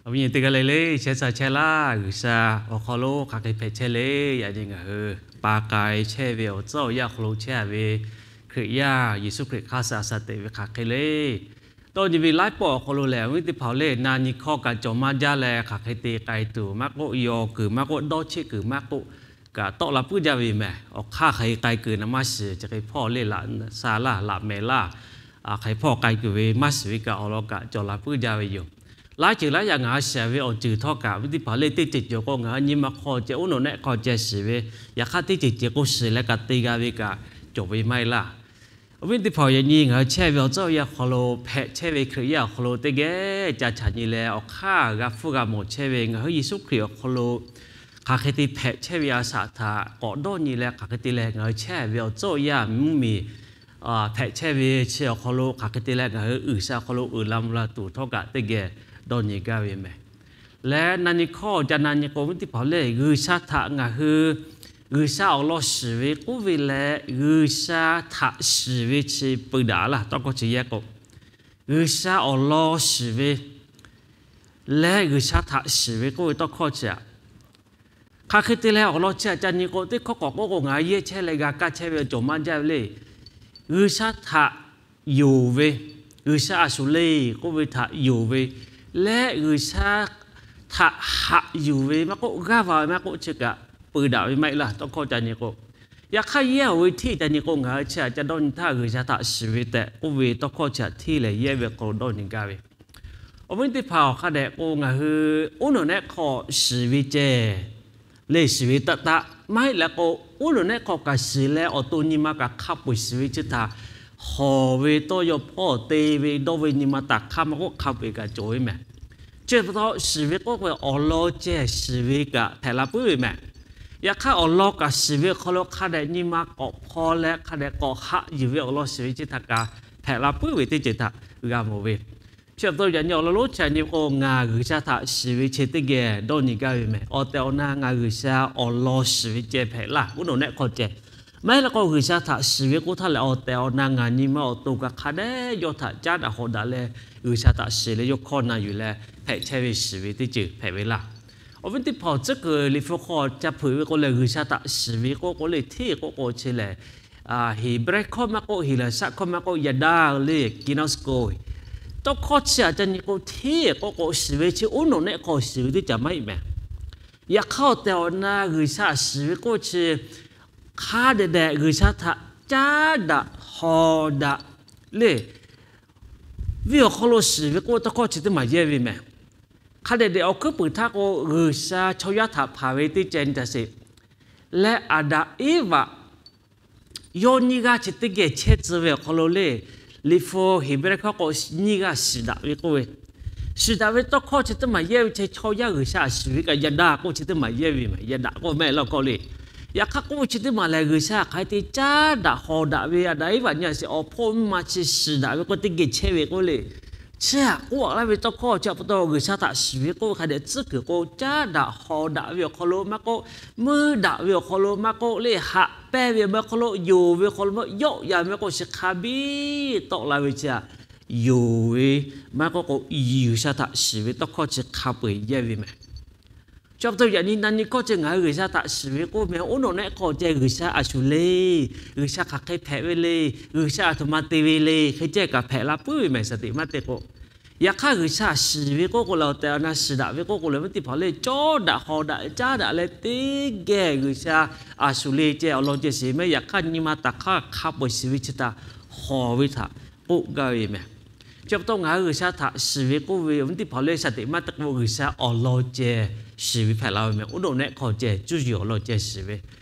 Awˬ viˉ nyi teˇ g'aˇ le le, chehˇ sha chehˇ laˇ. G'uiˬsha awˬ hk'aw lo hk'aˬ hk'e hpehꞈ chehˇ le. Yaꞈ nyi ngaˬ hui pa k'ai chehˇ ve awˬ tcuhˉ awˬ yanˇ awˬ hk'aw lo chehˇ ve Hkriꞈ yaˇ, Yeˍsuˆ Hkriꞈ hk'aˇ suh a shaꞈ teꞈ ve hk'aˬ hk'e le. Tawˇ nyi ve laiˉ pawˆ awˬ hk'aw lo lehˬ, awˬ viˉ teˇ hpaˍ lehˬ, na nyi hkawˇ kaꞈ cawˬ maˇ jaˇ leh, hk'aˬ hk'e te k'ai tuˬ maˇ k'oˆ, yaw kuiˬ maˇ k'oˆ, dawˇ cheˆ kuiˬ maˇ k'oˆ kaꞈ tawˆ la puiˉ jaˇ ve yoˬ mehˬ. Awˬ hk'aˇ hk'aˬ hk'e k'ai kuiˬ na maˇ shiˍ, chi hk'e hpawˇ le laꞈ sha laˇ, laꞈ mehˍ laˇ, hk'aˬ hk'e hpawˇ k'ai kuiˬ ve maˇ shiˍ ve kaꞈ awˬ lawn kaꞈ cawˬ la puiˉ jaˇ ve yoˬ. Laiˉ ceuˬ laiˉ yaꞈ ngaˬ hui shiˍ ve awˬ ceuˬ htawˇ kaꞈ, awˬ viˉ teˇ hpaˍ lehˬ, teˇ ceuˬ ceuˬ k'o ngaˬ hui nyi ma hk'aw ceh, oˉ nawˬ nehˆ hk'aw ceh shiˍ ve, yaꞈ hk'aˇ teˇ ceuˬ ceuˬ k'o shiˍ leh kaꞈ te g'a ve kaꞈ cawˬ ve maˇ heˆ laˇ. Awˬ viˉ teˇ hpaˍ, yaꞈ nyi ngaˬ hui chehˇ ve awˬ tcuhˉ awˬ yanˇ awˬ hk'aw lo hpehꞈ chehˇ ve Hkriꞈ yaˇ awˬ hk'aw lo teˇ geh ca chaꞈ nyi leh, awˬ hk'aˇ g'a hpfuhˇ g'a mawˬ chehˇ ve ngaˬ hui Yeˍsuˆ Hkriꞈ awˬ hk'aw lo hk'aˬ hk'e te hpehꞈ chehˇ ve a shaꞈ htaꞈ k'awꞈ dawˇ nyi leh, hk'aˬ hk'e te leh ngaˬ hui chehˇ ve awˬ tcuhˉ awˬ yanˇ mvuhˇmiˬ hpehꞈ chehˇ ve chi awˬ hk'aw lo hk'aˬ hk'e te leh ngaˬ hui G'uiˬsha awˬ hk'aw lo uiˍ la mvuh la tuˬ htawˇ kaꞈ teˇ geh dawˇ nyi gaˇ ve mehˬ. Leh na nyi hkawˇ ca na nyi k'o, awˬ viˉ teˇ hpaˍ lehˬ, G'uiˬsha htaꞈ ngaˬ hui G'uiˬsha awˬ lawn shiˍ ve k'oˆ ve leh G'uiˬsha htaꞈ shiˍ ve chi peu daꞈ laˇ. Tawˇ hkawˇ chi yehˇ k'o, G'uiˬsha awˬ lawn shiˍ ve leh G'uiˬsha htaꞈ shiˍ ve k'oˆ ve tawˇ hkawˇ chi aꞈ, hk'aˬ hk'e te leh awˬ lawn chi aꞈ ca nyi k'o, teˇ hkawˇ k'awꞈ k'oˆ k'o, ngaˬ hui yehˇ chehˇ leh g'a kaˇ chehˇ ve cawˬ maˇ jaˇ ve le. G'uiˬsha htaꞈ yonˍ ve, G'uiˬsha a shuˍ le k'oˆ ve htaꞈ yonˍ ve, leh G'uiˬsha htaꞈ haꞈ yuˬ ve maˇ k'oˆ, g'aˇ va ve maˇ k'oˆ, chi kaꞈ peu daꞈ ve maˇ heˆ laˇ. Tawˇ hkawˇ ca nyi k'o, yaꞈ hk'aˇ yehˇ awˬ ve hteˇ ca nyi k'o, ngaˬ hui chi aꞈ ca dawˇ nyi htaˇ G'uiˬsha htaꞈ shiˍ ve tehꞈ k'oˆ ve tawˇ hkawˇ chi aꞈ hteˇ lehˬ, yehˇ ve hk'aw lo dawˇ nyi gaˇ ve. Awˬ viˉ teˇ hpaˍ, awˬ hk'a dehꞈ k'o ngaˬ hui oˉ nawˬ nehˆ hk'aw shiˍ ve ceh le, shiˍ ve taˆ taˆ maˇ heˆ leh k'o, oˉ nawˬ nehˆ hk'aw kaꞈ shiˍ leh awˬ to nyi ma kaꞈ hk'a peu-eˬ shiˍ ve chi htaꞈ hawˬ ve tawˇ yaw hpawˇ te ve dawˇ ve nyi ma taˍ hk'aˇ maˇ k'oˆ, hk'a peu-eˬ kaꞈ cawˬ ve mehˬ. Chi pa taw shiˍ ve k'oˆ k'o, awˬ lawn ceh shiˍ ve kaꞈ hpehꞈ la puiˉ ve mehˬ. Yaꞈ hk'aˇ, awˬ lawn kaꞈ shiˍ ve awˬ hk'aw lo hk'a dehꞈ nyi ma k'awꞈ hpaw leh hk'a dehꞈ k'awꞈ haꞈ yuˬ ve awˬ lawn shiˍ ve chi htaꞈ kaꞈ hpehꞈ la puiˉ ve teˇ ceuˬ htaꞈ g'a mawˬ ve. Chi pa taw yaꞈ nyi awˬ lawn lonˉ chi aꞈ nyi k'o, ngaˬ G'uiˬsha htaꞈ shiˍ ve chi teˇ geh dawˇ nyi gaˇ ve mehˬ. Awˬ tehˬ awˬ na ngaˬ G'uiˬsha awˬ lawn shiˍ ve ceh hpehꞈ laˇ, oˉ nawˬ nehˆ hk'aw ceh. Maˇ heˆ leh k'o, G'uiˬsha htaꞈ shiˍ ve k'oˆ htaˇ lehˬ, awˬ tehˬ awˬ na ngaˬ nyi ma awˬ to kaꞈ hk'a dehꞈ yawˇ htaꞈ caˉ daꞈ hawꞈ daꞈ leh, G'uiˬsha htaꞈ shiˍ leh yawˇ hkawˇ na yuˬ leh hpehꞈ chehˇ ve shiˍ ve teˇ ceuˬ hpehꞈ ve laˇ. Awˬ viˉ teˇ hpaˍ, tcuhˉ kuiˬ Liꞈ hpu hk'aw ca hpeuꞈ ve k'o lehˬ, G'uiˬsha htaꞈ shiˍ ve k'oˆ k'o le, hteˇ k'oˆ k'o chi lehˬ, Heˍbrehˇ hkawˇ maˇ k'oˆ, Heˍlaˍsaˆ hkawˇ maˇ k'oˆ, yada le, ginosko. Tawˇ hkawˇ chi aꞈ ca nyi k'o, hteˇ k'oˆ k'o shiˍ ve chi oˉ nawˬ nehˆ hk'aw shiˍ ve teˇ ceuˬ maˇ heˆ mehˬ. Yaꞈ hk'aˇ, awˬ tehˬ awˬ na G'uiˬsha shiˍ ve k'oˆ chi hk'a dehꞈ dehꞈ G'uiˬsha htaꞈ caˉ daꞈ hawꞈ daꞈ le, viˇ awˬ hk'aw lo shiˍ ve k'oˆ tawˇ hkawˇ chi teˇ maˬ yehˇ ve mehˬ. Hk'a dehꞈ dehꞈ awˬ hkuiˉ puiˍ htaˇ k'o, G'uiˬsha chaw yaˇ htaꞈ hpanˍ ve teˇ ceh nyi taˍ sheˍ leh, Aˍdanˍ Eˇvaꞈ yawˇ nyiˇ g'aˇ chi teˇ geh chehˇ tcuh ve awˬ hk'aw lo le, Liꞈ hpu Heˍbrehˇ hkawˇ k'o nyiˇ g'aˇ shiˍ daꞈ ve k'oˆ ve, shiˍ daꞈ ve tawˇ hkawˇ chi teˇ maˬ yehˇ ve chi chaw yaˇ G'uiˬsha a shiˍ ve kaꞈ yada k'oˆ chi teˇ maˬ yehˇ ve mehˬ. Yada k'oˆ mehˆ laˇ k'o le. Yaꞈ hk'aˇ k'oˆ ve chi teˇ maˬ lehˬ, G'uiˬsha hk'aˬ hk'e te caˉ daꞈ hawꞈ daꞈ ve, Aˍdanˍ Eˇvaꞈ nyi a sheˍ awˬ hpawˇ miˇ ma chi shiˍ daꞈ ve k'o teˇ geh chehˇ ve k'oˆ le. Chi aꞈ k'oˆ laˇ ve tawˇ hkawˇ chi pa taw, G'uiˬsha htaꞈ shiˍ ve k'oˆ ve hk'a dehꞈ tcuhˉ kuiˬ k'o, caˉ daꞈ hawꞈ daꞈ ve awˬ hk'aw lo maˇ k'oˆ, meuˇ daꞈ ve awˬ hk'aw lo maˇ k'oˆ le, haꞈ pehnˇ ve awˬ hk'aw lo, yonˍ ve awˬ hk'aw lo maˇ, yawˆ yan ve k'o, chi hk'a biˇ tawˆ la ve chi aꞈ, yonˍ ve maˇ k'oˆ k'o, G'uiˬsha htaꞈ shiˍ ve tawˇ hkawˇ chi hk'a peu-eˬ yehˇ ve mehˬ. Chi pa taw yaꞈ nyi na nyi hkawˇ chi ngaˬ hui G'uiˬsha htaꞈ shiˍ ve k'oˆ mehˬ, oˉ nawˬ nehˆ hk'aw ceh G'uiˬsha a shuˍ le, G'uiˬsha hk'aˬ hk'e hpehꞈ ve le, G'uiˬsha aˬ htoꞈ ma te ve le, hk'e ceh kaꞈ hpehꞈ la puiˉ ve mehˬ, shaˍ tiꞈ maˇ te k'o. Yaꞈ hk'aˇ, G'uiˬsha shiˍ ve k'oˆ k'o lehˬ, awˬ tehˬ awˬ na shiˍ daꞈ ve k'oˆ k'o lehˬ, awˬ viˉ teˇ hpaˍ le, cawˇ daꞈ hawꞈ daꞈ caˉ daꞈ leh teˇ geh G'uiˬsha a shuˍ le ceh awˬ lawn ceh shiˍ mehˬ. Yaꞈ hk'aˇ, nyi ma taˍ hk'aˇ hk'a peu-eˬ shiˍ ve chi htaꞈ hawˬ ve htaꞈ k'oˆ gaˇ ve mehˬ. Chi pa taw ngaˬ hui G'uiˬsha htaꞈ shiˍ ve k'oˆ ve, awˬ viˉ teˇ hpaˍ le, shaˍ tiꞈ maˇ te k'o, G'uiˬsha awˬ lawn ceh shiˍ ve hpehꞈ la ve mehˬ. Oˉ nawˬ nehˆ hk'aw ceh cuˇ yiˍ awˬ lawn ceh shiˍ ve.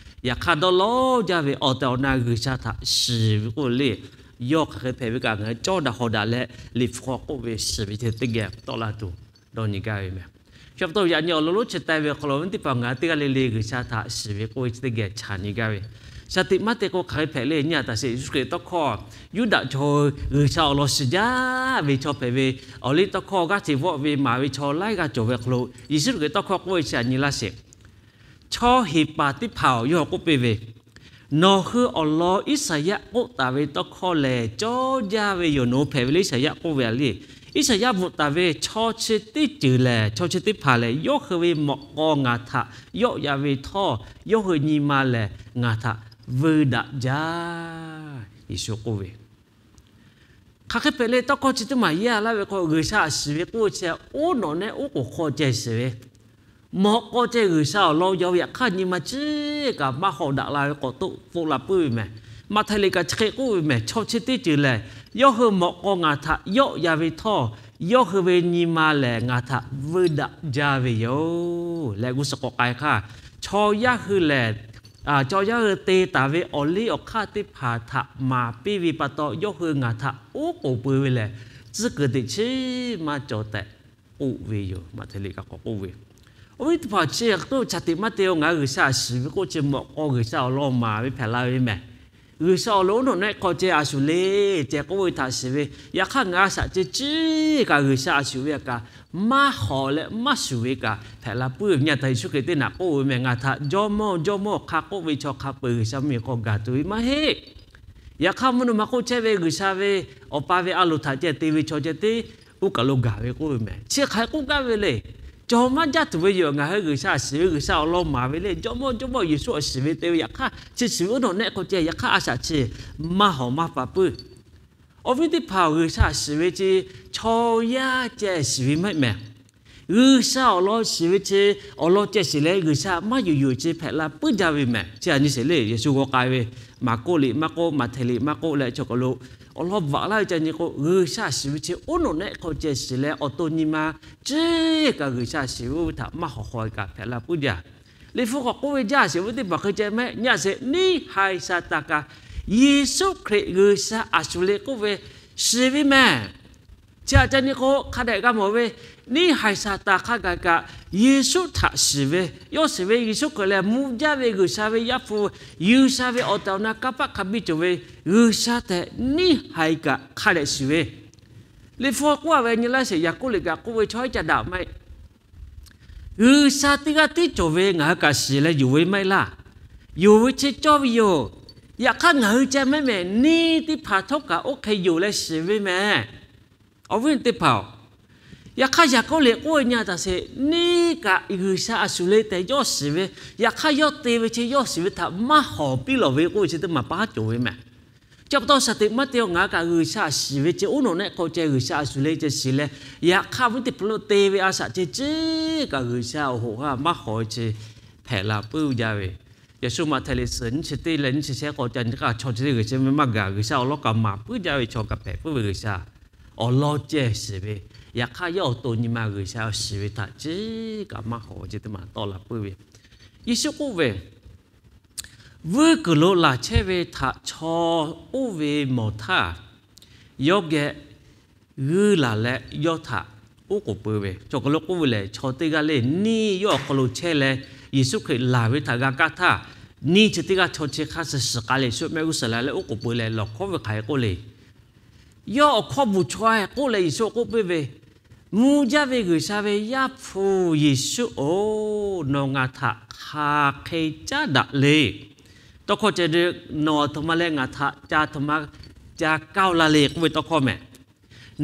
Yaꞈ hk'aˇ, dawˇ lawˇ jaˇ ve awˬ tehˬ awˬ na G'uiˬsha htaꞈ shiˍ ve k'oˆ le, yawˇ hk'aˬ hk'e hpehꞈ ve kaꞈ ngaˬ hui cawˇ daꞈ hawꞈ daꞈ leh Liꞈ hpu hk'aw k'oˆ ve shiˍ ve ceh teˇ geh tawˆ la tuˬ dawˇ nyi gaˇ ve mehˬ. Chi pa taw yaꞈ nyi awˬ lawn lonˉ chi teh ve awˬ hk'aw lo, awˬ viˉ teˇ hpaˍ, ngaˬ hui teˇ g'aˇ le le G'uiˬsha htaꞈ shiˍ ve k'oˆ ve chi teˇ geh chaꞈ nyi gaˇ ve. Shaˍ tiꞈ maˇ te k'o, hk'aˬ hk'e hpehꞈ le nyi a taˍ sheˍ, Yeˍsuˆ Hkriꞈ tawˇ hkawˇ Yuˇdaꞈ chaw G'uiˬsha awˬ lawn shiˍ jaˇ ve chaw hpehꞈ ve, awˬ liˇ tawˇ hkawˇ g'aˇ hteꞈ vawˆ ve maˍ ve chaw laiˉ g'aˇ cawˬ ve awˬ hk'aw lo, Yeˍsuˆ Hkriꞈ tawˇ hkawˇ k'oˆ ve chi aꞈ nyi laˇ sheˍ. Chaw heˍ paˍ teˇ hpaˍ awˬ yawˇ k'oˆ piˇ ve, Nawˬ hui awˬ lawn Iˉsaˍyaˆ k'oˆ taˍ ve tawˇ hkawˇ lehˬ cawˇ jaˇ ve yoˬ. Nawˬ hui hpehꞈ ve le Iˉsaˍyaˆ k'oˆ ve a le. Iˉsaˍyaˆ bvuhꞈ taˍ ve chaw chi teˇ ceuˬ lehˬ, chaw chi teˇ hpaˍ lehˬ, yawˇ hui ve mawꞈ k'aw ngaˬ htaꞈ yawˆ ya ve htawˇ, yawˇ hui nyi ma lehˬ ngaˬ htaꞈ veu daꞈ jaˇ. Yeˍsuˆ k'oˆ ve, hk'aˬ hk'e hpehꞈ le. Tawˇ hkawˇ chi teˇ maˬ yehˇ laˇ ve k'o, G'uiˬsha a shiˍ ve k'oˆ ve chi oˉ nawꞈ nehˆ oˉ k'oˍ hk'aw ceh shiˍ ve, mawꞈ k'aw ceh G'uiˬsha awˬ lawn yaw ve yaꞈ hk'aˇ nyi ma chi kaꞈ maˇ hawˍ daꞈ la ve k'awꞈ toˆ k'oˆ la puiˉ ve mehˬ. Maꞈhtehˍ liꞈ kaꞈ chi hk'e k'oˆ ve mehˬ, chaw chi teˇ ceuˬ lehˬ, yawˇ hui mawꞈ k'aw ngaˬ htaꞈ yawˆ ya ve htawˇ, yawˇ hui ve nyi ma lehˬ ngaˬ htaꞈ veu daꞈ jaˇ ve yoˬ. Leh g'uˇ suhˍ k'awꞈ k'ai hk'aˇ, chaw yaˇ hui lehˬ, chaw yaˇ hui te taˍ ve awˬ liˇ awˬ hk'aˇ teˇ hpaˍ htaꞈ maˍ piˇ ve pa taw, yawˇ hui ngaˬ htaꞈ oˉ k'oˍ pui ve lehˬ, tcuhˉ kuiˬ teꞈ chiˉ maˇ cawˬ tehꞈ k'oˆ ve yoˬ. Maꞈhtehˍ liꞈ kaꞈ k'awꞈ k'oˆ ve, awˬ viˉ teˇ hpaˍ chi htaꞈ te maˇ te-o. Ngaˬ hui G'uiˬsha a shiˍ ve k'oˆ chi mawꞈ k'aw G'uiˬsha awˬ lawn maˍ ve hpehꞈ la ve mehˬ. G'uiˬsha awˬ lawn oˉ nawꞈ nehˆ hk'aw ceh a shuˍ le ceh k'oˆ ve htaꞈ shiˍ ve, yaꞈ hk'aˇ ngaˬ a shaꞈ ceh ciˉ kaꞈ G'uiˬsha a shuˍ ve kaꞈ maˇ hawˍ leh maˇ shuˍ ve kaꞈ hpehꞈ la puiˉ ve. Nyi a htaꞈ Yeˍsuˆ Hkriꞈ teˇ naꞈ k'oˆ ve mehˬ, ngaˬ htaꞈ Jawˇmawˇ, Jawˇmawˇ hk'a k'oˆ ve chaw hk'a peu-eˬ G'uiˬsha mvuhˇmiˬ hk'aw gaˬ tuˬ ve maˇ heˆ. Yaꞈ hk'aˇ mvuhˇ naw ma k'oˆ chehˇ ve G'uiˬsha ve Awˬ pa ve a loˍ htaꞈ ceh te ve chaw ceh tiˉ oˇ kaˬ lo gaˬ ve k'oˆ ve mehˬ. Chi hk'aˬ hk'e k'oˆ gaˇ ve le. Cawˬ maˇ jaˇ tuˬ ve yoˬ. Ngaˬ hui G'uiˬsha a shiˍ ve, G'uiˬsha awˬ lawn maˍ ve le, Jawˇmawˇ, Jawˇmawˇ Yeˍsuˆ a shiˍ ve te ve yaꞈ hk'aˇ chi shiˍ ve oˉ nawꞈ nehˆ hk'aw ceh yaꞈ hk'aˇ a shaꞈ chi maˇ hawˍ maˇ paˍ puiˉ. Awˬ viˉ teˇ hpaˍ-oˬ, G'uiˬsha a shiˍ ve chi chaw yaˇ ceh shiˍ ve maˇ heˆ mehˬ. G'uiˬsha awˬ lawn shiˍ ve chi, awˬ lawn ceh shiˍ leh G'uiˬsha maˇ yuˬ yuˬ chi hpehꞈ la puiˉ jaˇ ve mehˬ. Chi a nyi sheˍ le, Yeˍsuˆ g'aw k'ai ve, Maˍkoˆ liꞈ maˇ k'oˆ, Maꞈhtehˍ liꞈ maˇ k'oˆ leh chaw kaˬ lo awˬ lawn bvuhꞈ laˇ ve ca nyi k'o, G'uiˬsha a shiˍ ve chi oˉ nawꞈ nehˆ hk'aw ceh shiˍ leh awˬ to nyi ma ciˉ kaꞈ G'uiˬsha a shiˍ ve oˇ ve htaꞈ maˇ hawˍ hk'aw kaꞈ hpehꞈ la puiˉ jaˇ. Liꞈ hpu k'awꞈ k'oˆ ve jaˇ shiˍ ve teˇ hpaˍ hk'e ceh mehˬ. Nyi a sheˍ, neˇhaiˬ Saˍtanˍ kaꞈ Yeˍsuˆ Hkriꞈ G'uiˬsha a shuˍ le k'oˆ ve shiˍ ve mehˬ. Chi htaꞈ ca nyi k'o, hk'a dehꞈ g'a mawˬ ve, neˇhaiˬ Saˍtanˍ hk'a gaˬ kaꞈ Yeˍsuˆ htaꞈ shiˍ ve, yawˇ shiˍ ve Yeˍsuˆ Hkriꞈ lehˬ mvuh jaˇ ve G'uiˬsha ve Yaˇ hpu, G'uiˬsha ve awˬ tehˬ awˬ na kanˇ paˆ hk'a biˇ cawˬ ve, G'uiˬsha tehꞈ neˇhaiˬ kaꞈ hk'a dehꞈ shiˍ ve. Liꞈ hpu k'oˆ a ve nyi laˇ sheˍ, Yaˍkoˆ liꞈ kaꞈ k'oˆ ve, chaw haiˉ ca daꞈ maˇ heˆ. G'uiˬsha teˇ g'aˇ tiˉ cawˬ ve ngaˬ hui kaꞈ shiˍ leh yonˍ ve maˇ heˆ laˇ. Yonˍ ve chi cawˇ ve yoˬ. Yaꞈ hk'aˇ ngaˬ hui ceh mehˉ mehˍ neˇ teˇ hpaˍ htawˇ kaꞈ oˇ hk'e yonˍ leh shiˍ ve mehˬ. Awˬ viˉ teˇ hpaˍ-oˬ, yaꞈ hk'aˇ Yaˍkoˆ liꞈ k'oˆ ve nyi a htaꞈ sheˍ, neˇ kaꞈ G'uiˬsha a shuˍ le tehꞈ yawˇ shiˍ ve, yaꞈ hk'aˇ yawˇ te ve chi yawˇ shiˍ ve htaꞈ maˇ hawˍ piˇ lawˬ ve k'oˆ ve chi teˇ maˬ paˉ cawˬ ve mehˬ. Chi pa taw shaˍ teꞈ maˇ te-o, ngaˬ hui kaꞈ G'uiˬsha a shiˍ ve chi oˉ nawꞈ nehˆ hk'aw ceh G'uiˬsha a shuˍ le ceh shiˍ leh, yaꞈ hk'aˇ awˬ viˉ teˇ hpaˍ lo te ve a shaꞈ ceh ciˉ kaꞈ G'uiˬsha awˬ hoꞈ g'aˇ maˇ hawˍ ve chi hpehꞈ la puiˉ jaˇ ve. Yeˍsuˆ Maꞈhtehˍ liꞈ suhˍ nyiˇ chi teˇ leh nyiˇ chi shehˆ k'awꞈ ca nyi k'o, chaw chi teˇ G'uiˬsha ve maˇ gaˬ, G'uiˬsha awˬ lawn kaꞈ maˍ puiˉ jaˇ ve chaw kaꞈ hpehꞈ puiˉ ve G'uiˬsha awˬ lawn ceh shiˍ ve, yaꞈ hk'aˇ yawˇ awˬ to nyi ma G'uiˬsha shiˍ ve htaꞈ ciˉ kaꞈ maˇ hawˍ ve chi teˇ maˬ tawˆ la puiˉ ve. Yeˍsuˆ k'oˆ ve, Vuiˇ kuiˬ lo laˬ chehˇ ve htaꞈ chaw oˇ ve mawˬ htaˇ, yawˇ geh g'uiˇ laˬ leh yawˇ htaꞈ oˉ k'oˍ pui ve. Chaw hk'aw lo k'oˆ ve lehˬ, chaw teˇ g'aˇ le neˇ yawˇ awˬ hk'aw lo chehˇ leh Yeˍsuˆ Hkriꞈ laˬ ve htaꞈ g'a kaˇ htaˇ, neˇ chi teˇ g'aˇ chaw chi hk'a suh suhˍ k'ai leh Yeˍsuˆ mehˆ g'uˇ suhˍ la leh oˉ k'oˍ pui leh lawˬ hkawˉ ve hk'aˬ hk'e k'oˆ le. Yawˇ awˬ hkawˇ bvuhˬ chaw hk'e k'oˆ leh Yeˍsuˆ k'oˆ piˇ ve, Mvuh jaˇ ve G'uiˬsha ve Yaˇ hpu Yeˍsuˆ-oˬ, nawˬ ngaˬ htaꞈ hk'aˬ hk'e caˉ daꞈ le. Tawˇ hkawˇ ceh, nawˬ aˬ htoꞈ ma leh ngaˬ htaꞈ ca htoꞈ ma ca kaˇ-oˆ laˇ le k'oˆ ve tawˇ hkawˇ mehˬ.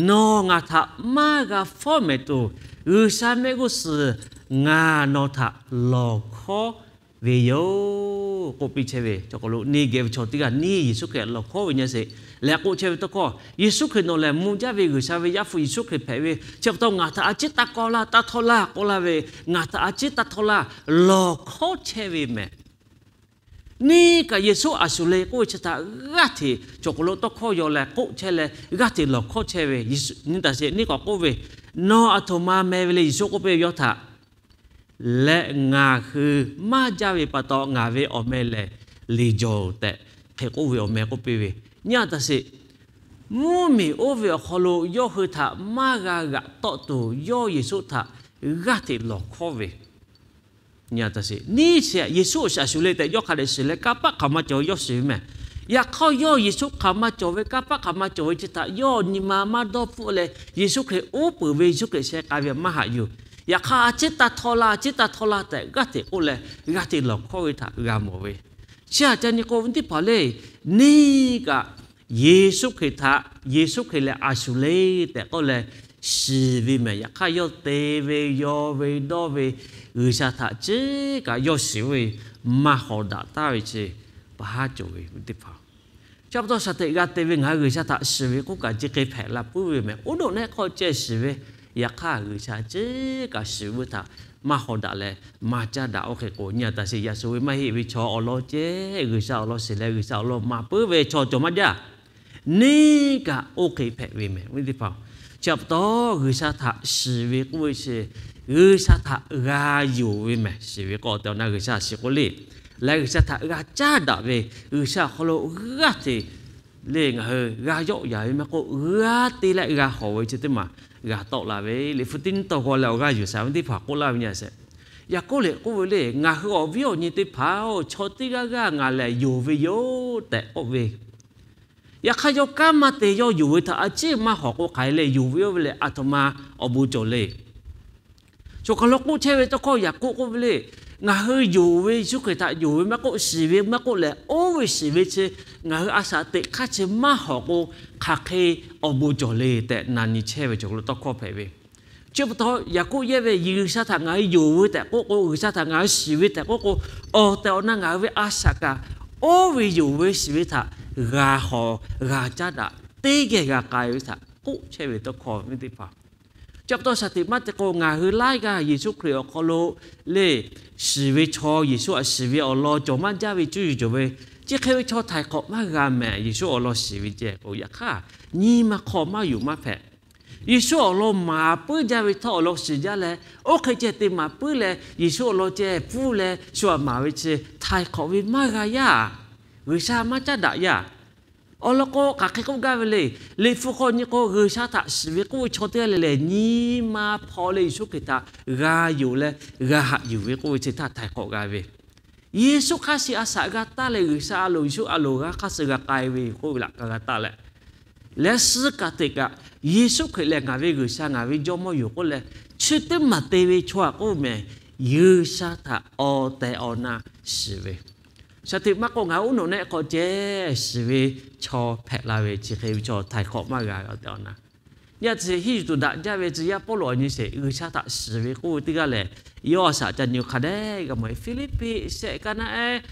Nawˬ ngaˬ htaꞈ maˇ g'a fawˉ mehˍ tuˬ, G'uiˬsha mehˆ g'uˇ suhˍ ngaˬ nawˬ htaꞈ lawˬ hkawˉ ve yoˬ k'oˆ piˇ chehˇ ve. Chaw hk'aw lo neˇ geh ve chaw teˇ g'aˇ neˇ Yeˍsuˆ Hkriꞈ lawˬ hkawˉ ve nyi sheˍ leh k'oˆ chehˇ ve tawˇ hkawˇ, Yeˍsuˆ Hkriꞈ nawˬ lehˬ mvuh jaˇ ve G'uiˬsha ve Yaˇ hpu Yeˍsuˆ Hkriꞈ hpehꞈ ve, chi pa taw ngaˬ htaꞈ a ciˉ taˇ hkawˇ laˇ, taˇ htawˇ laˇ k'oˆ laˇ ve, ngaˬ htaꞈ a ciˉ taˇ htawˇ laˇ lawˬ hkawˉ chehˇ ve mehˬ. Neˇ kaꞈ Yeˍsuˆ a shuˍ le k'oˆ ve chi htaꞈ g'aˇ hteꞈ chaw hk'aw lo tawˇ hkawˇ yaw leh k'oˆ chehˇ leh g'aˇ hteꞈ lawˬ hkawˉ chehˇ ve. Nyi a htaꞈ sheˍ, neˇ k'awꞈ k'oˆ ve, Nawˬ aˬ htoꞈ ma meh ve le Yeˍsuˆ k'oˆ piˇ ve yawˇ htaꞈ leh ngaˬ hui maˇ jaˇ ve pa taw ngaˬ ve awˬ meh lehˬ liˬ jawˬ tehꞈ hk'e k'oˆ ve awˬ meh k'oˆ piˇ ve. Nyi a htaꞈ sheˍ, mvuhˇmiˬ oˇ ve awˬ hk'aw lo yawˇ hui htaꞈ maˇ g'a g'aꞈ tawˆ tuˬ yawˇ Yeˍsuˆ htaꞈ g'aˇ hteꞈ lawˬ hkawˉ ve. Nyi a htaꞈ sheˍ, neˇ chi Yeˍsuˆ a shuˍ le tehꞈ yawˇ hk'a dehꞈ shiˍ leh kanˇ paˆ hk'aˬ ma cawˬ ve yawˇ shiˍ ve mehˬ. Yaꞈ hk'aˇ yawˇ Yeˍsuˆ hk'aˬ ma cawˬ ve, kanˇ paˆ hk'aˬ ma cawˬ ve chi htaꞈ yawˇ nyi ma maˇ dawˇ hpfuhˆ leh Yeˍsuˆ Hkriꞈ uˉ peunˍ ve, Yeˍsuˆ Hkriꞈ sheh k'ai ve maˇ haꞈ yuˬ. Yaꞈ hk'aˇ a ciˉ taˇ htawˇ laˇ, a ciˉ taˇ htawˇ laˇ tehꞈ g'aˇ hteꞈ k'oˆ leh g'aˇ hteꞈ lawˬ hkawˉ ve htaꞈ g'a mawˬ ve. Chi htaꞈ ca nyi k'o, awˬ viˉ teˇ hpaˍ le, neˇ kaꞈ Yeˍsuˆ Hkriꞈ htaꞈ, Yeˍsuˆ Hkriꞈ lehˬ a shuˍ le tehꞈ k'oˆ leh shiˍ ve mehˍ. Yaꞈ hk'aˇ yawˇ te ve, yaw ve, dawˇ ve, G'uiˬsha htaꞈ chi kaꞈ yawˇ shiˍ ve maˇ hawˍ daꞈ taˍ ve chi pa haˉ cawˬ ve teˇ hpaˍ. Chi pa taw shaˍ hteꞈ g'a te ve ngaˬ hui G'uiˬsha htaꞈ shiˍ ve k'oˆ kaꞈ chi hk'e hpehꞈ la puiˉ ve mehˍ. Oˇ doꞈ nehˆ hk'aw ceh shiˍ ve, yaꞈ hk'aˇ G'uiˬsha chi kaꞈ shiˍ ve htaꞈ maˇ hawˍ daꞈ leh maˇ caˇ daꞈ. Oˇ hk'e k'o, nyi a taˍ sheˍ, yaꞈ shuˍ ve maˇ heˆ ve chaw awˬ lawn ceh G'uiˬsha awˬ lawn shiˍ leh G'uiˬsha awˬ lawn maˍ puiˉ ve chaw cawˬ maˇ jaˇ. Neˇ kaꞈ oˇ hk'e hpehꞈ ve mehˍ, awˬ viˉ teˇ hpaˍ. Chi pa taw G'uiˬsha htaꞈ shiˍ ve k'oˆ ve chi, G'uiˬsha htaꞈ g'a yonˍ ve mehˍ. Shiˍ ve k'o, awˬ tehˬ awˬ na G'uiˬsha shiˍ k'oˆ le, leh G'uiˬsha htaꞈ g'a caˇ daꞈ ve, G'uiˬsha awˬ hk'aw lo g'aˇ hteꞈ le ngaˬ hui g'a yawˆ yaˍ ve maˇ k'oˆ, g'a te leh g'a hawˍ ve chi teˇ maˬ g'a tawˆ la ve. Liꞈ hpu teˇ nyiˇ tawˇ g'aw leh awˬ g'aˇ yuˬ shaˍ ve teˇ hpaˍ k'oˆ laˇ ve nyi a sheˍ. Yaˍkoˆ lehˬ k'oˆ ve le, ngaˬ hui awˬ viˉ awˬ nyi teˇ hpaˍ-oˬ, chaw teˇ g'aˇ g'aˇ ngaˬ lehˬ yonˍ ve yoˬ tehꞈ k'oˆ ve. Yaꞈ hk'aˇ yawˇ kanˉ maˇ te, yawˇ yonˍ ve htaꞈ a ciˉ maˇ hawˍ k'o, hk'aˬ hk'e leh yonˍ ve yoˬ ve lehˬ, a htoꞈ ma awˬ bon cawˬ le. Chaw hk'aˬ lo k'oˆ chehˇ ve tawˇ hkawˇ Yaˍkoˆ k'oˆ ve le, ngaˬ hui yonˍ ve, Yeˍsuˆ Hkriꞈ htaꞈ yonˍ ve maˇ k'oˆ, shiˍ ve maˇ k'oˆ lehˬ, oˇ ve shiˍ ve chi ngaˬ hui a shaꞈ teꞈ hk'aˇ chi maˇ hawˍ k'o, hk'aˬ hk'e awˬ bon cawˬ le tehꞈ na nyi chehˇ ve chaw hk'aˬ lo tawˇ hkawˇ hpehꞈ ve. Chi pa taw Yaˍkoˆ yehˇ ve, G'uiˬsha htaꞈ ngaˬ hui yonˍ ve tehꞈ k'oˆ k'o, G'uiˬsha htaꞈ ngaˬ hui shiˍ ve tehꞈ k'oˆ k'o, awˬ tehˬ awˬ na ngaˬ hui ve a shaꞈ kaꞈ oˇ ve yonˍ ve shiˍ ve htaꞈ g'a hawˍ g'a caˇ daꞈ, teˇ geh g'a k'ai ve htaꞈ k'oˆ chehˇ ve tawˇ hkawˇ ve teˇ hpaˍ. Chi pa taw shaˍ hteꞈ maˇ te k'o, ngaˬ hui laiˉ g'aˇ Yeˍsuˆ Hkriꞈ awˬ hk'aw lo le shiˍ ve chaw, Yeˍsuˆ htaꞈ shiˍ ve awˬ lawn cawˬ maˇ jaˇ ve cuˇ yiˍ cawˬ ve, chi hk'e ve chaw htaiˍ hk'awꞈ maˇ g'a mehˍ. Yeˍsuˆ awˬ lawn shiˍ ve ceh k'o, yaꞈ hk'aˇ nyi ma hk'aw maˇ yuˬ maˇ hpehꞈ. Yeˍsuˆ awˬ lawn maˍ puiˉ jaˇ ve htawˇ awˬ lawn shiˍ jaˇ leh, oˇ hk'e ceh te maˍ puiˉ leh Yeˍsuˆ awˬ lawn ceh pfuhˇ leh shu aꞈ maˍ ve chi htaiˍ hk'awꞈ ve maˇ g'a yaˇ. G'uiˬsha maˇ caˉ daꞈ yaˇ. Awˬ lawn k'o, hk'aˬ hk'e k'oˆ gaˇ ve le. Liꞈ hpu hk'aw nyi k'o, G'uiˬsha htaꞈ shiˍ ve k'oˆ ve chaw teˇ g'aˇ le lehˬ, nyi ma hpaw leh Yeˍsuˆ Hkriꞈ htaꞈ g'a yonˍ leh g'a haꞈ yuˬ ve k'oˆ ve chi htaˇ htaiˍ hk'awꞈ g'a ve. Yeˍsuˆ hk'aˇ suh a shaꞈ g'a taˇ leh, G'uiˬsha a loˍ Yeˍsuˆ a loˍ g'a hk'aˇ suh g'a k'ai ve k'oˆ ve laꞈ ka g'a taˇ leh, leh suh kaꞈ teꞈ kaꞈ, Yeˍsuˆ Hkriꞈ lehˬ ngaˬ ve G'uiˬsha, ngaˬ ve Jawˇmawˇ yoˬ k'oˆ leh, chi teˇ maˬ te ve chaw aꞈ k'oˆ mehˍ, G'uiˬsha htaꞈ awˬ tehˬ awˬ na shiˍ ve. Shaˍ hteꞈ maˇ k'oˆ, ngaˬ hui oˉ nawˬ nehˆ hk'aw ceh shiˍ ve chaw hpehꞈ la ve chi hk'e ve chaw htaiˍ hk'awꞈ maˇ g'a ve awˬ tehˬ awˬ na. Yaˇ chi hiˉ yuˬ tuˬ daꞈ jaˇ ve tcuh yaˇ Pawˇluꞈ awˬ nyi sheˍ, G'uiˬsha htaꞈ shiˍ ve k'oˆ ve teˇ g'aˇ lehˬ, yawˇ a shaꞈ ca nyi hk'a dehꞈ g'a mawˬ-e. Hpiˇliˇpiˆ shehˆ kaˇ naˆ ehˉ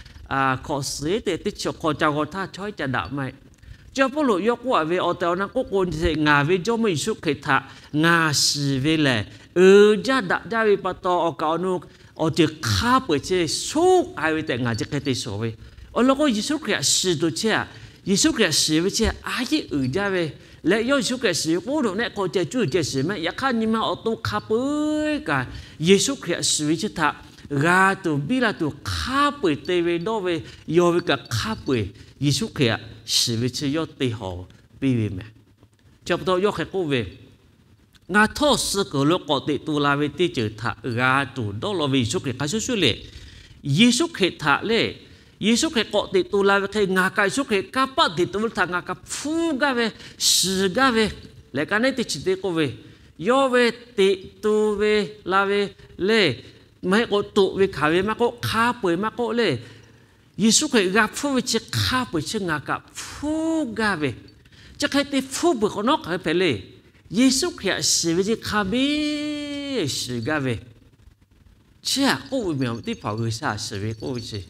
hkawꞈ suhˍ ehˉ teꞈ teˇ chi awˬ hk'aw ca g'aw htaˇ chaw ehˉ ca daꞈ maˇ heˆ. Chi Pawˇluꞈ yawˇ k'oˆ a ve awˬ tehˬ awˬ na k'oˆ k'o, ngaˬ ve Jawˇmawˇ Yeˍsuˆ Hkriꞈ htaꞈ ngaˬ shiˍ ve lehˬ, uiˍ jaˇ daꞈ jaˇ ve pa taw awˬ kaˍ awˬ nu awˬ ceuˬ hk'a peu-eˬ chi suhˉ k'ai ve tehꞈ ngaˬ chi hk'e te shawˍ ve. Awˬ lawn k'o, Yeˍsuˆ Hkriꞈ htaꞈ shiˍ tuˬ chi aꞈ, Yeˍsuˆ Hkriꞈ htaꞈ shiˍ ve chi aꞈ a yeˇ uiˍ jaˇ ve leh, yawˇ Yeˍsuˆ Hkriꞈ htaꞈ shiˍ ve k'oˆ nawˬ nehˆ k'aw ceh cuˇ yiˍ ceh shiˍ mehˆ. Yaꞈ hk'aˇ nyi ma awˬ to hk'a peu-eˬ kaꞈ Yeˍsuˆ Hkriꞈ htaꞈ shiˍ ve chi htaꞈ g'a tuˬ biˇ la tuˬ hk'a peu-eˬ te ve dawˇ ve, yawˇ ve kaꞈ hk'a peu-eˬ Yeˍsuˆ Hkriꞈ htaꞈ shiˍ ve chi yawˇ te hawˍ piˇ ve mehˍ. Chi pa taw yawˇ hk'e k'oˆ ve, Ngaˬ htawˇ suh kuiˬ lo k'awꞈ teꞈ tu la ve teˇ ceuˬ htaꞈ g'a tuˬ dawˇ law ve Yeˍsuˆ Hkriꞈ hk'a shuˍ shuˍ le. Yeˍsuˆ Hkriꞈ htaꞈ le, Yeˍsuˆ Hkriꞈ k'awꞈ teꞈ tu la ve hk'e, ngaˬ kaꞈ Yeˍsuˆ Hkriꞈ kanˇ paˆ teꞈ tu ve htaꞈ ngaˬ kaꞈ hpfuhˇ gaˇ ve, shiˍ gaˇ ve. Leh ka neˉ teˇ chi teˇ k'oˆ ve, yawˇ ve teꞈ tu ve la ve le, maˇ heˆ k'o toꞈ ve hkanˍ ve maˇ k'oˆ, hk'a peu-eˬ maˇ k'oˆ le, Yeˍsuˆ Hkriꞈ g'a hpfuhˇ ve chi hk'a peu-eˬ chi ngaˬ kaꞈ hpfuhˇ gaˇ ve. Chi hk'e te hpfuhˇ peuˬ hk'awꞈ nawˉ hk'aˬ hk'e hpehꞈ le. Yeˍsuˆ Hkriꞈ htaꞈ shiˍ ve chi hk'a biˇ shiˍ gaˇ ve. Chi aꞈ k'oˆ ve mehˍ, teˇ hpaˍ G'uiˬsha htaꞈ shiˍ ve k'oˆ ve chi,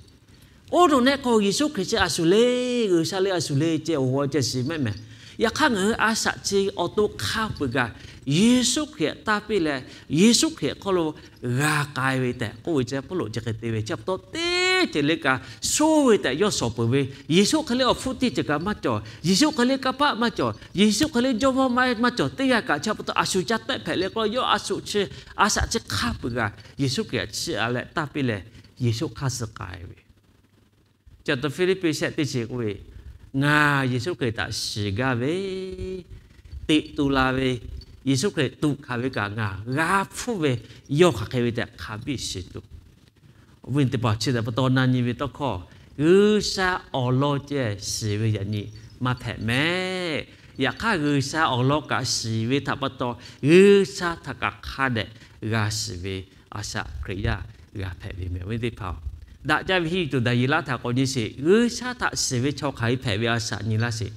oˇ nawˬ nehˆ k'aw Yeˍsuˆ Hkriꞈ chi a shuˍ le, G'uiˬsha le a shuˍ le ceh awˬ g'aw ceh shiˍ mehˆ mehˍ. Yaꞈ hk'aˇ ngaˬ hui a shaꞈ chi awˬ to hk'a peu-eˬ kaꞈ Yeˍsuˆ Hkriꞈ htaꞈ tanˇ piˇ leh, Yeˍsuˆ Hkriꞈ hk'aw lo g'a k'ai ve tehꞈ k'oˆ ve chi Pawˇluꞈ chi hk'e te ve. Chi pa taw teˇ ceuˬ le kaꞈ sho ve tehꞈ yawˇ shawˍ peuˬ ve. Yeˍsuˆ hk'e le awˬ hpfuhˇ teˇ ceuˬ kaꞈ maˇ cawˬ. Yeˍsuˆ hk'e le kanˇ paˆ maˇ cawˬ. Yeˍsuˆ hk'e le Jawˇmawˇ maˇ maˇ cawˬ. Teˇ g'aˇ kaꞈ chi pa taw a shu ca tehˆ hpehꞈ leh k'o, yawˇ a shu chi a shaꞈ chi hk'a peu-eˬ kaꞈ Yeˍsuˆ Hkriꞈ htaꞈ chiˇ a leh tanˇ piˇ leh, Yeˍsuˆ hk'aˇ suh k'ai ve. Chi pa taw Hpiˇliˇpiˆ shehˆ teˇ chi k'oˆ ve, Ngaˬ Yeˍsuˆ Hkriꞈ htaꞈ shiˍ gaˇ ve, teꞈ tu la ve, Yeˍsuˆ Hkriꞈ tuꞈ hkanˍ ve kaꞈ ngaˬ g'a hpfuhˇ ve, yawˇ hk'aˬ hk'e ve tehꞈ hk'a biˇ shiˍ tuˬ. Awˬ viˉ teˇ hpaˍ, chi htaꞈ pa taw na nyi ve tawˇ hkawˇ, G'uiˬsha awˬ lawn ceh shiˍ ve yaꞈ nyi maˇ hpehꞈ mehˆ. Yaꞈ hk'aˇ G'uiˬsha awˬ lawn kaꞈ shiˍ ve htaꞈ pa taw, G'uiˬsha htaꞈ kaꞈ hk'a dehꞈ g'a shiˍ ve a shaꞈ Hkriꞈ yaˇ g'a hpehꞈ ve mehˍ, awˬ viˉ teˇ hpaˍ-oˬ. daꞈ jaˇ ve henˇ yuˬ tuˬ Daˍyeˍlaˆ htaꞈ k'awꞈ nyi sheˍ. G'uiˬsha htaꞈ shiˍ ve chaw hk'aˬ hk'e hpehꞈ ve a shaꞈ nyi laˇ sheˍ.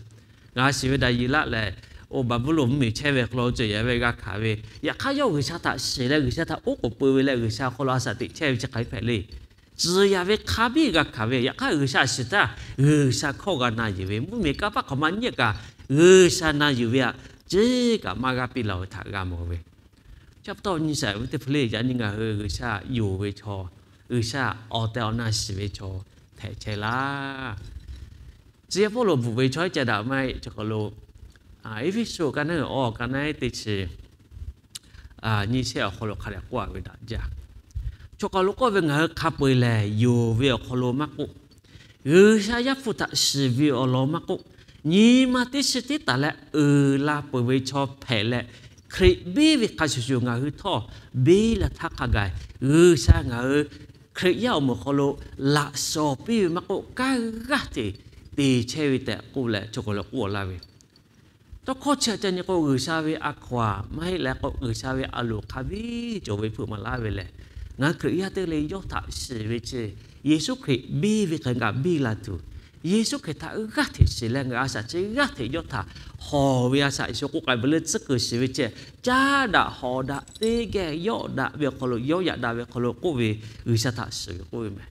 Ngaˬ hui shiˍ ve Daˍyeˍlaˆ lehˬ, oˇ Baˍbuˍlonˍ mvuhˇmiˬ chehˇ ve hk'aw lo cawˬ yaꞈ ve g'a hkanˍ ve, yaꞈ hk'aˇ yawˇ G'uiˬsha htaꞈ shiˍ leh G'uiˬsha htaꞈ oˉ k'oˍ pui ve leh G'uiˬsha awˬ hk'aw lo a shaꞈ teꞈ chehˇ ve chi hk'aˬ hk'e hpehꞈ le. Tcuh yaꞈ ve hk'a biˇ g'a hkanˍ ve, yaꞈ hk'aˇ G'uiˬsha shiˍ htaˇ G'uiˬsha hkawˇ g'a na yuˬ ve, mvuhˇmiˬ kanˇ paˆ hk'awꞈ maˇ nyi kaꞈ G'uiˬsha na yuˬ ve htaꞈ ceˇ kaꞈ maˇ g'aˇ piˇ laˬ ve htaꞈ g'a mawˬ ve. Chi pa taw nyi shaˍ ve teˇ hpaˍ le, yaꞈ nyi ngaˬ hui G'uiˬsha yonˍ ve chaw, G'uiˬsha awˬ tehˬ awˬ na shiˍ ve chaw hpehꞈ chehˇ laˇ. Tcuh yaˇ Pawˇluꞈ bvuhꞈ ve chaw iˉ ca daꞈ maˇ heˆ. Chi hk'aw lo Eˇfeˇsuꞈ ka naˉ uiˍ awˬ ka naˉ teˇ chi nyi shehˆ awˬ hk'aw lo hk'a dehꞈ k'oˆ a ve daꞈ jaˇ. Chaw hk'aw lo k'oˆ ve, ngaˬ hui hk'a peu-eˬ lehˬ yonˍ ve awˬ hk'aw lo maˇ k'oˆ, G'uiˬsha Yaˇ hpu htaꞈ shiˍ ve awˬ lawn maˇ k'oˆ, nyi ma teˇ shiˍ teˇ taˍ leh uiˍ la peuˬ ve chaw hpehꞈ leh, Hkriꞈ biˇ ve hk'a shuˍ shuˍ ngaˬ hui htawˇ biˇ la htaˇ hk'a gaˬ, G'uiˬsha ngaˬ hui Hkriꞈ yaˇ awˬ moˍ hk'aw lo laꞈ shawnˍ piˇ ve maˇ k'oˆ, kanˉ g'aˇ hteꞈ te chehˇ ve tehꞈ k'oˆ leh, chaw hk'aw lo k'oˆ laˇ ve. Tawˇ hkawˇ chi htaꞈ ca nyi k'o, G'uiˬsha ve a hkaw-anˬ maˇ heˆ leh k'o, G'uiˬsha ve a loˍ hk'a biˇ cawˬ ve hpeuꞈ maˍ laˇ ve lehˬ, ngaˬ hui Hkriꞈ yaˇ teˇ g'aˇ le yawˇ htaꞈ shiˍ ve chi, Yeˍsuˆ Hkriꞈ biˇ ve hk'e kaꞈ biˇ la tuˬ, Yeˍsuˆ Hkriꞈ htaꞈ g'aˇ hteꞈ shiˍ leh ngaˬ hui a shaꞈ chi g'aˇ hteꞈ yawˇ htaꞈ hawˬ ve a shaꞈ Yeˍsuˆ k'oˆ k'ai ve leh tcuhˉ kuiˬ shiˍ ve chi, caˇ daꞈ hawˍ daꞈ teˇ geh yawˆ daꞈ ve awˬ hk'aw lo, yawˆ yaꞈ daꞈ ve awˬ hk'aw lo k'oˆ ve, G'uiˬsha htaꞈ shiˍ ve k'oˆ ve meh.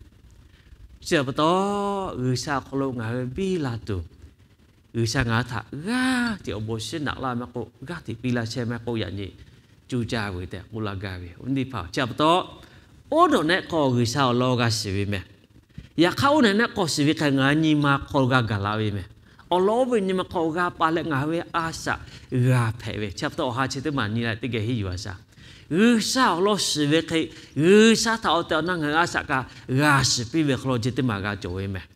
Chi pa taw, G'uiˬsha awˬ hk'aw lo ngaˬ hui biˇ la tuˬ, G'uiˬsha ngaˬ hui htaꞈ g'aˇ hteꞈ awˬ bon shiˉ naꞈ laˇ maˇ k'oˆ, g'aˇ hteꞈ piˇ laˇ chehˇ maˇ k'oˆ, yaꞈ nyi cuˇ caˇ ve tehꞈ k'oˆ laˇ gaˇ ve. Awˬ viˉ teˇ hpaˍ, chi pa taw, oˇ nawˬ nehˆ hk'aw G'uiˬsha awˬ lawn g'a shiˍ ve meh. Yaꞈ hk'aˇ oˇ nawˬ nehˆ hk'aw shiˍ ve hk'e ngaˬ hui nyi ma hk'aw g'a gaˬ la ve meh. Awˬ lawn oˇ ve nyi ma hk'aw g'a pa leh ngaˬ hui ve a shaꞈ g'a hpehꞈ ve. Chi pa taw awˬ ha chi teˇ maˬ nyi leh teˇ geh henˇ yuˬ a shaꞈ, G'uiˬsha awˬ lawn shiˍ ve hk'e, G'uiˬsha htaꞈ awˬ tehˬ awˬ na ngaˬ hui a shaꞈ kaꞈ g'a shiˍ piˇ ve hk'aw lo chi teˇ maˬ g'a cawˬ ve meh.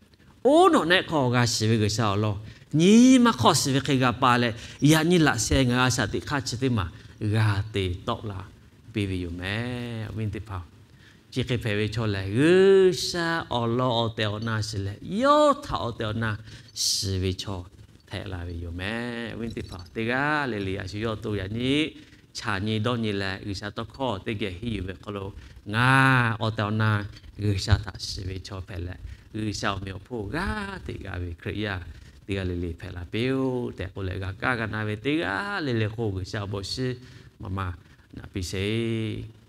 Oˇ nawˬ nehˆ hk'aw g'a shiˍ ve G'uiˬsha awˬ lawn, nyi ma hk'aw shiˍ ve hk'e g'a pa leh, yaꞈ nyi laꞈ sheh ngaˬ hui a shaꞈ teꞈ hk'aˇ chi teˇ maˬ g'a te tawˆ la piˇ ve yoˬ meh. Awˬ viˉ teˇ hpaˍ, chi hk'e hpehꞈ ve chaw lehˬ, G'uiˬsha awˬ lawn awˬ tehˬ awˬ na shiˍ leh, yawˇ htaꞈ awˬ tehˬ awˬ na shiˍ ve chaw hpehꞈ la ve yoˬ meh. Awˬ viˉ teˇ hpaˍ, teˇ g'aˇ le le a shu yawˇ to yaꞈ nyi chaꞈ nyi dawˇ nyi leh, G'uiˬsha tawˇ hkawˇ teˇ geh henˇ yuˬ ve hk'aw lo, ngaˬ awˬ tehˬ awˬ na G'uiˬsha htaꞈ shiˍ ve chaw hpehꞈ leh, G'uiˬsha awˬ meh awˬ hponˇ g'aˇ hteꞈ g'a ve Hkriꞈ yaˇ teˇ g'aˇ le le hpehꞈ la piˇ-oˆ tehꞈ k'oˆ leh, g'a kaˇ g'a na ve teˇ g'aˇ le le hk'oˆ G'uiˬsha awˬ bon shiˉ maˇ maˇ naꞈ piˇ sheˍ.